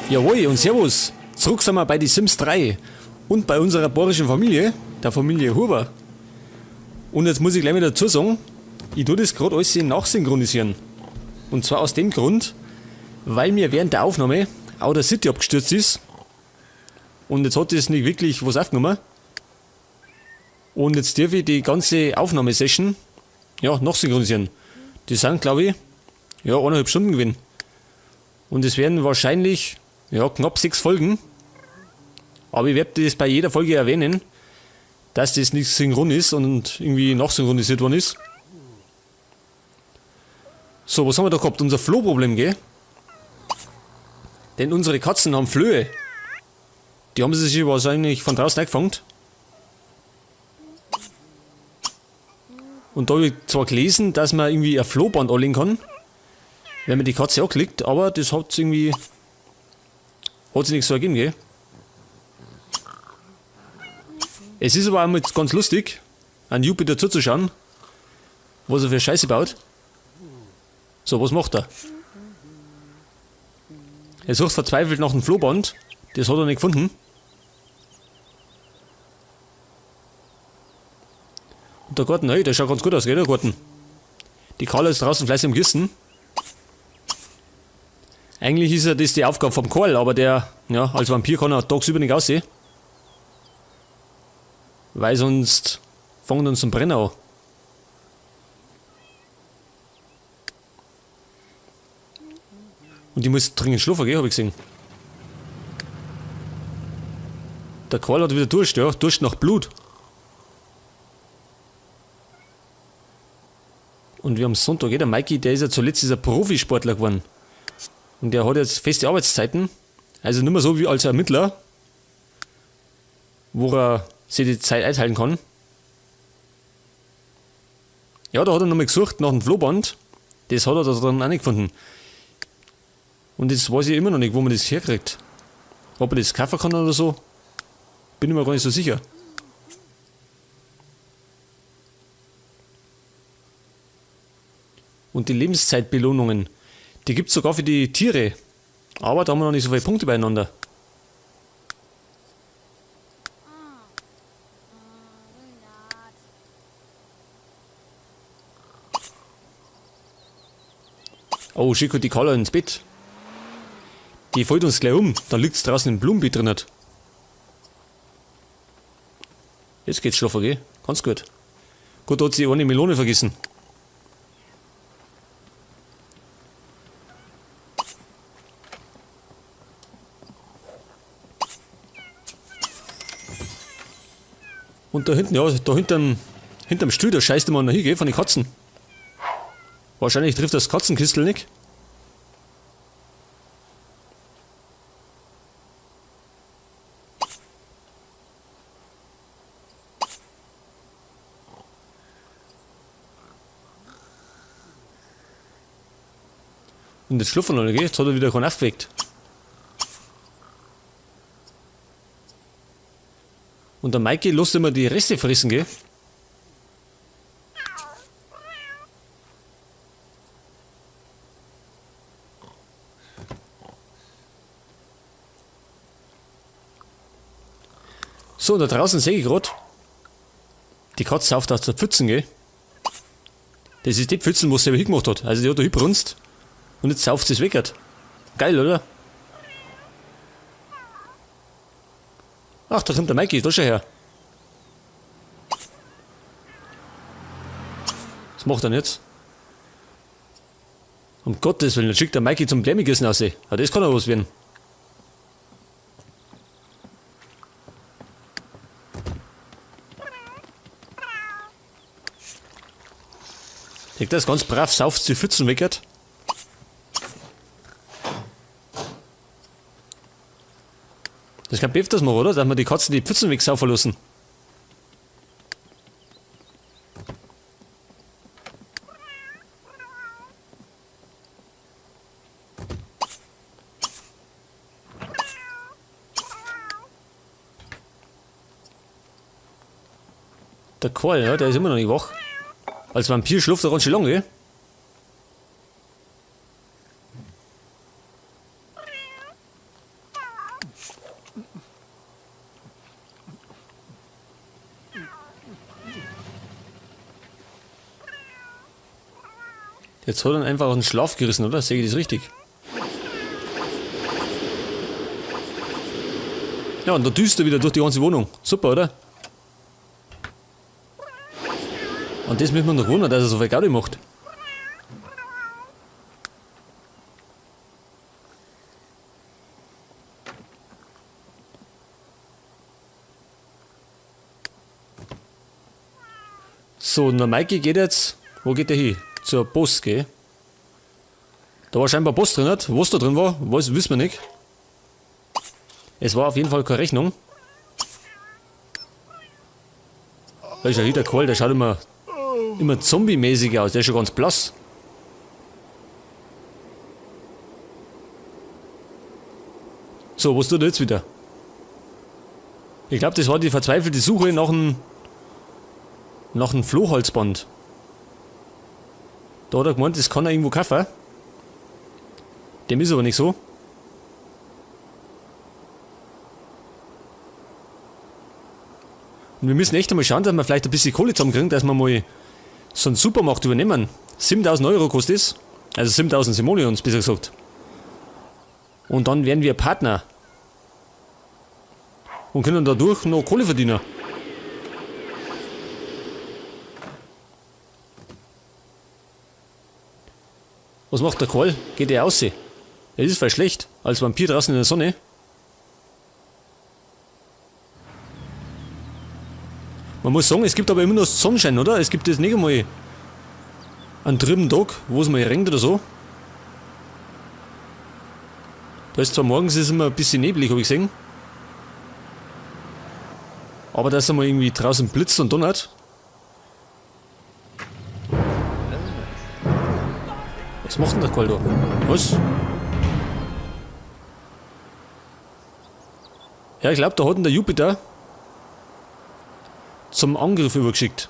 Jawohl und Servus! Zurück sind wir bei Die Sims 3 und bei unserer bayerischen Familie, der Familie Huber. Und jetzt muss ich gleich wieder dazu sagen, ich tue das gerade alles nachsynchronisieren. Und zwar aus dem Grund, weil mir während der Aufnahme auch der City abgestürzt ist. Und jetzt hat das nicht wirklich was aufgenommen. Und jetzt darf ich die ganze Aufnahmesession, ja, nachsynchronisieren. Die sind, glaube ich, ja, 1,5 Stunden gewesen. Und es werden wahrscheinlich, ja, knapp 6 Folgen. Aber ich werde das bei jeder Folge erwähnen, dass das nicht synchron ist und irgendwie nachsynchronisiert worden ist. So, was haben wir da gehabt? Unser Flohproblem, gell? Denn unsere Katzen haben Flöhe. Die haben sie sich wahrscheinlich von draußen eingefangen. Und da habe ich zwar gelesen, dass man irgendwie ein Flohband anlegen kann, wenn man die Katze anklickt, aber das hat irgendwie, hat sich nichts so ergeben, gell? Es ist aber auch mal ganz lustig, an Jupiter zuzuschauen, was er für Scheiße baut. So, was macht er? Er sucht verzweifelt nach einem Flohband, das hat er nicht gefunden. Und der Garten, hey, der schaut ganz gut aus, gell, der Garten. Die Carla ist draußen fleißig am Gießen. Eigentlich ist ja das die Aufgabe vom Karl, aber der, ja, als Vampir kann er tagsüber nicht aussehen. Weil sonst fangen uns zum Brennen an. Und die muss dringend schlafen gehen, hab ich gesehen. Der Karl hat wieder Durst, ja, Durst nach Blut. Und wir haben Sonntag, der Mikey, der ist ja zuletzt dieser Profisportler geworden. Und der hat jetzt feste Arbeitszeiten. Also nicht mehr so wie als Ermittler, wo er sich die Zeit einteilen kann. Ja, da hat er nochmal gesucht nach dem Flohband. Das hat er da dann auch nicht gefunden. Und jetzt weiß ich immer noch nicht, wo man das herkriegt. Ob er das kaufen kann oder so, bin ich mir gar nicht so sicher. Und die Lebenszeitbelohnungen, die gibt's sogar für die Tiere. Aber da haben wir noch nicht so viele Punkte beieinander. Oh, schick die Carla ins Bett. Die fällt uns gleich um. Da liegt's draußen im Blumenbeet drin. Jetzt geht's schlafen, gell? Ganz gut. Gut, da hat sie eine Melone vergessen. Und da hinten, ja, da hinterm Stuhl, da scheißt immer noch hin, gell, von den Katzen. Wahrscheinlich trifft das Katzenkistel nicht. Und jetzt schlafen alle, gell? Jetzt hat er wieder keinen aufgeweckt. Und der Mikey lässt immer die Reste fressen, gell? So, und da draußen sehe ich grad, die Katze sauft aus der Pfützen, gell? Das ist die Pfützen, wo sie selber hingemacht hat. Also die hat da hingebrunst und jetzt sauft sie es weg. Geil, oder? Ach, da kommt der Mikey, da schau her. Was macht er denn jetzt? Um Gottes Willen, dann schickt der Mikey zum Blämigessen raus. Ja, das kann doch was werden. Legt das ganz brav, sauft die Pfützen weg. Das kann öfters machen, oder? Dass man die Katzen die Pfützen wegsaufen lassen. Der Karl, ja, der ist immer noch nicht wach. Als Vampir schläft er ganz schön lange, gell? Jetzt hat er ihn einfach aus dem Schlaf gerissen, oder? Sehe ich das richtig? Ja, und da düst er wieder durch die ganze Wohnung. Super, oder? Und das müssen wir noch wundern, dass er so viel Gaudi macht. So, und der Maiki geht jetzt, wo geht der hin? Zur Post, gell? Da war scheinbar Post drin, nicht? Was da drin war, weiß, wissen wir nicht. Es war auf jeden Fall keine Rechnung. Da ist ja hier der Karl, der schaut immer zombie-mäßig aus, der ist schon ganz blass. So, was tut er jetzt wieder? Ich glaub, das war die verzweifelte Suche nach einem Flohhalsband. Da hat er gemeint, das kann er irgendwo kaufen. Dem ist aber nicht so. Und wir müssen echt einmal schauen, dass wir vielleicht ein bisschen Kohle zusammenkriegen, dass wir mal so einen Supermarkt übernehmen. 7.000 Euro kostet das. Also 7.000 Simoleons, besser gesagt. Und dann werden wir Partner. Und können dadurch noch Kohle verdienen. Was macht der Karl? Geht der raus? Das ist voll schlecht. Als Vampir draußen in der Sonne. Man muss sagen, es gibt aber immer noch Sonnenschein, oder? Es gibt jetzt nicht einmal einen trüben Tag, wo es mal regnet oder so. Da ist zwar morgens ist immer ein bisschen neblig, hab ich gesehen. Aber dass es einmal irgendwie draußen blitzt und donnert. Was macht denn der Karl da? Was? Ja, ich glaub, da hat ihn der Jupiter zum Angriff übergeschickt.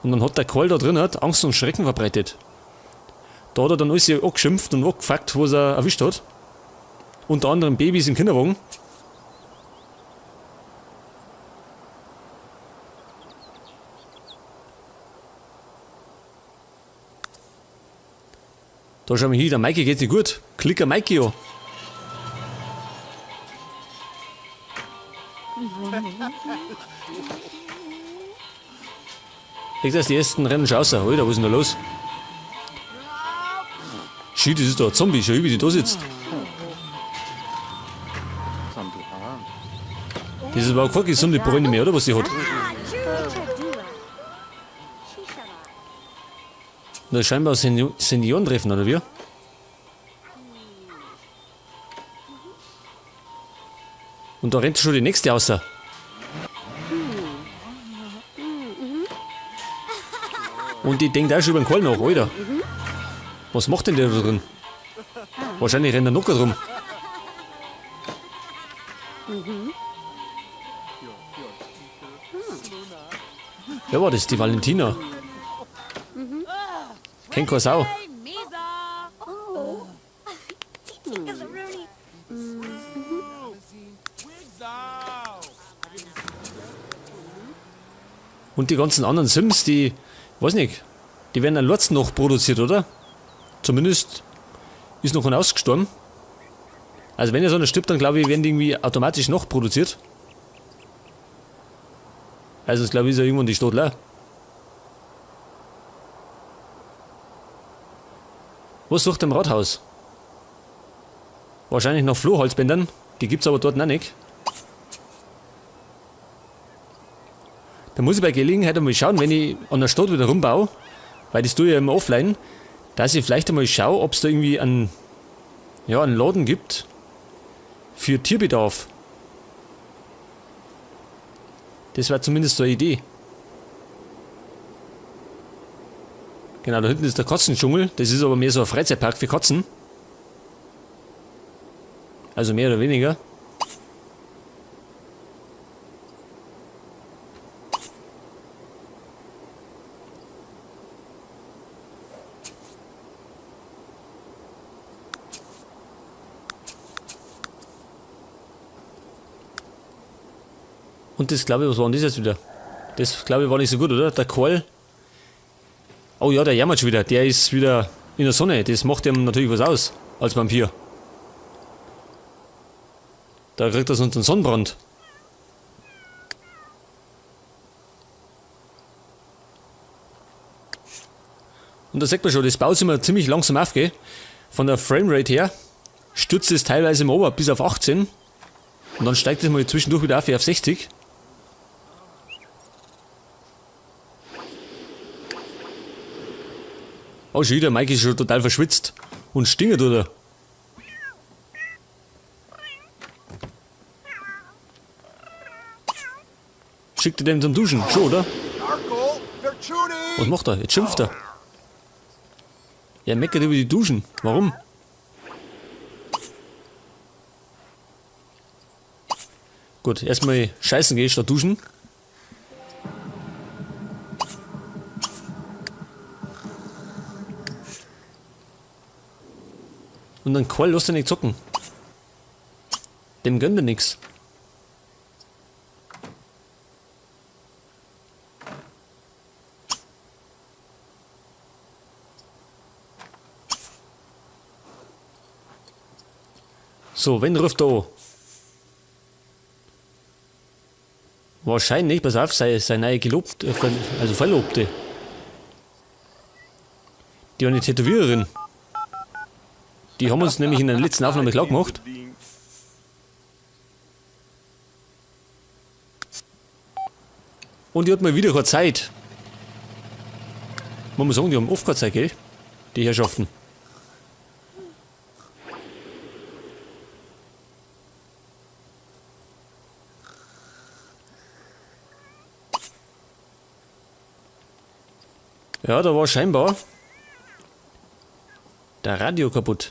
Und dann hat der Karl da drin hat Angst und Schrecken verbreitet. Da hat er dann alles angeschimpft und angefuckt, was er erwischt hat. Unter anderem Babys im Kinderwagen. Da schauen wir hin, der Maiki geht nicht gut. Klicker Maiki an. Legt das die ersten Rennen schon raus. Alter, was ist denn da los? Shit, das ist doch ein Zombie, schau wie die da sitzt. Das ist überhaupt keine gesunde Bräune mehr, oder? Was sie hat. Da ist scheinbar ein Seniorentreffen, oder wie? Und da rennt schon die nächste raus. Und die denkt auch schon über den Karl nach, Alter. Was macht denn der da drin? Wahrscheinlich rennt der Nocker drum. Wer war das? Die Valentina. Kennt keine Sau. Und die ganzen anderen Sims, die, weiß nicht, die werden dann Lords noch produziert, oder? Zumindest ist noch keiner ausgestorben. Also wenn er so einer stirbt, dann glaube ich, werden die irgendwie automatisch noch produziert. Also das glaube ich ist ja irgendwann die Stadt leer. Was sucht im Rathaus? Wahrscheinlich noch Flohhalsbändern. Die gibt's aber dort noch nicht. Da muss ich bei Gelegenheit einmal schauen, wenn ich an der Stadt wieder rumbaue, weil das tue ich ja immer offline, dass ich vielleicht einmal schaue, ob's da irgendwie einen Laden gibt für Tierbedarf. Das war zumindest so eine Idee. Genau, da hinten ist der Katzendschungel. Das ist aber mehr so ein Freizeitpark für Katzen. Also mehr oder weniger. Und das, glaube ich, was war denn das jetzt wieder? Das, glaube ich, war nicht so gut, oder? Der Karl. Oh ja, der jammert schon wieder. Der ist wieder in der Sonne. Das macht ihm natürlich was aus, als Vampir. Da kriegt er sonst einen Sonnenbrand. Und da sieht man schon, das baut sich immer ziemlich langsam auf, gell? Von der Framerate her stürzt es teilweise mal runter bis auf 18. Und dann steigt es mal zwischendurch wieder auf 60. Oh, schon wieder, Mike ist schon total verschwitzt und stinkt, oder? Schickt er dem zum Duschen, schon, oder? Was macht er? Jetzt schimpft er. Er meckert über die Duschen. Warum? Gut, erstmal scheißen gehen statt duschen. Und dann Qual lässt er nicht zocken. Dem gönnt er nix. So, wen ruft er an? Wahrscheinlich, pass auf, sei neue Gelobte, also Verlobte. Die eine Tätowiererin. Die haben uns nämlich in der letzten Aufnahme klar gemacht. Und die hat mal wieder keine Zeit. Muss man sagen, die haben oft keine Zeit, gell? Die Herrschaften. Ja, da war scheinbar der Radio kaputt.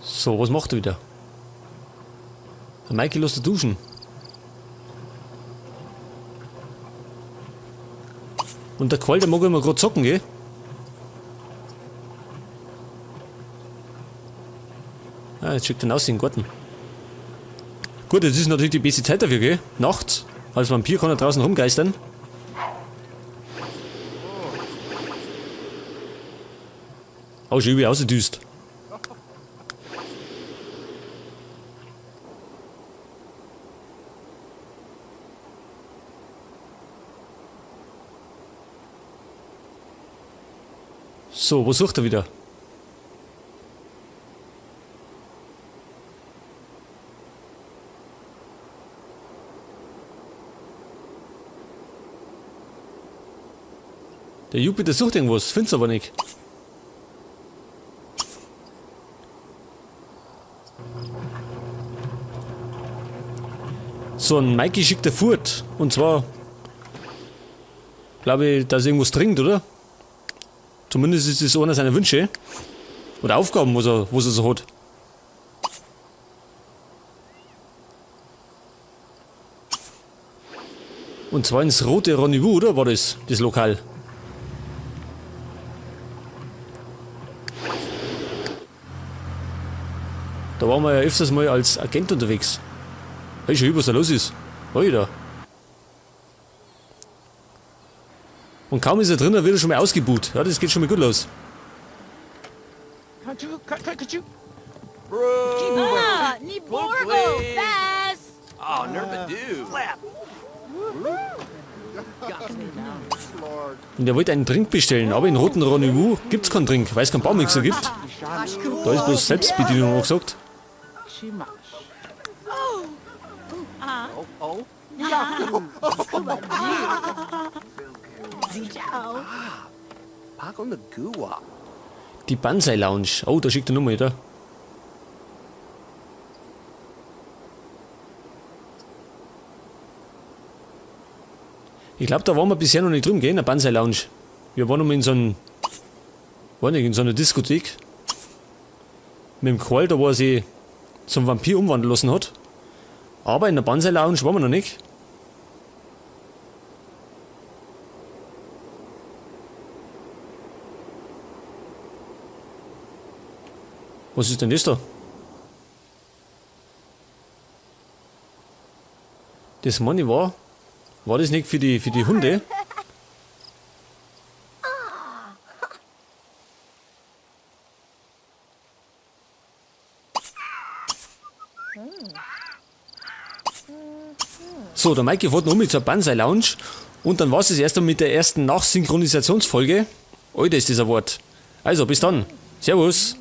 So, was macht er wieder? Der Mikey lässt er duschen. Und der Qual, der mag immer grad zocken, gell? Ah, jetzt schickt er ihn aus in den Garten. Gut, jetzt ist natürlich die beste Zeit dafür, gell? Nachts. Als Vampir kann er draußen rumgeistern. Oh, schon übel ausgedüst. So, wo sucht er wieder? Der Jupiter sucht irgendwas, find's aber nicht. So, ein Mikey schickt er fort. Und zwar, glaube ich, dass er irgendwas trinkt, oder? Zumindest ist es einer seiner Wünsche. Oder Aufgaben, was er so hat. Und zwar ins Rote Rendezvous, oder? War das Lokal? Da waren wir ja öfters mal als Agent unterwegs. Hey, schon, was da los ist. Alter. Und kaum ist er drin, dann wird er schon mal ausgebuht. Ja, das geht schon mal gut los. Und er wollte einen Drink bestellen, aber in Roten Rendezvous gibt's keinen Drink, weil es keinen Baumixer gibt. Da ist bloß Selbstbedienung angesagt. Die Banzai Lounge. Oh, da schickt er nochmal wieder. Ich glaub, da waren wir bisher noch nicht drüben, gell, in der Banzai Lounge. Wir waren noch mal in so einem, weiß nicht, in so einer Diskothek. Mit dem Karl, da wo er sich zum Vampir umwandeln lassen hat. Aber in der Banzai Lounge waren wir noch nicht. Was ist denn das da? Das meine ich war das nicht für die Hunde? So, der Maiki fährt noch mit zur Banzai Lounge und dann war's das erst einmal mit der ersten Nachsynchronisationsfolge. Alter, ist das ein Wort. Also, bis dann. Servus.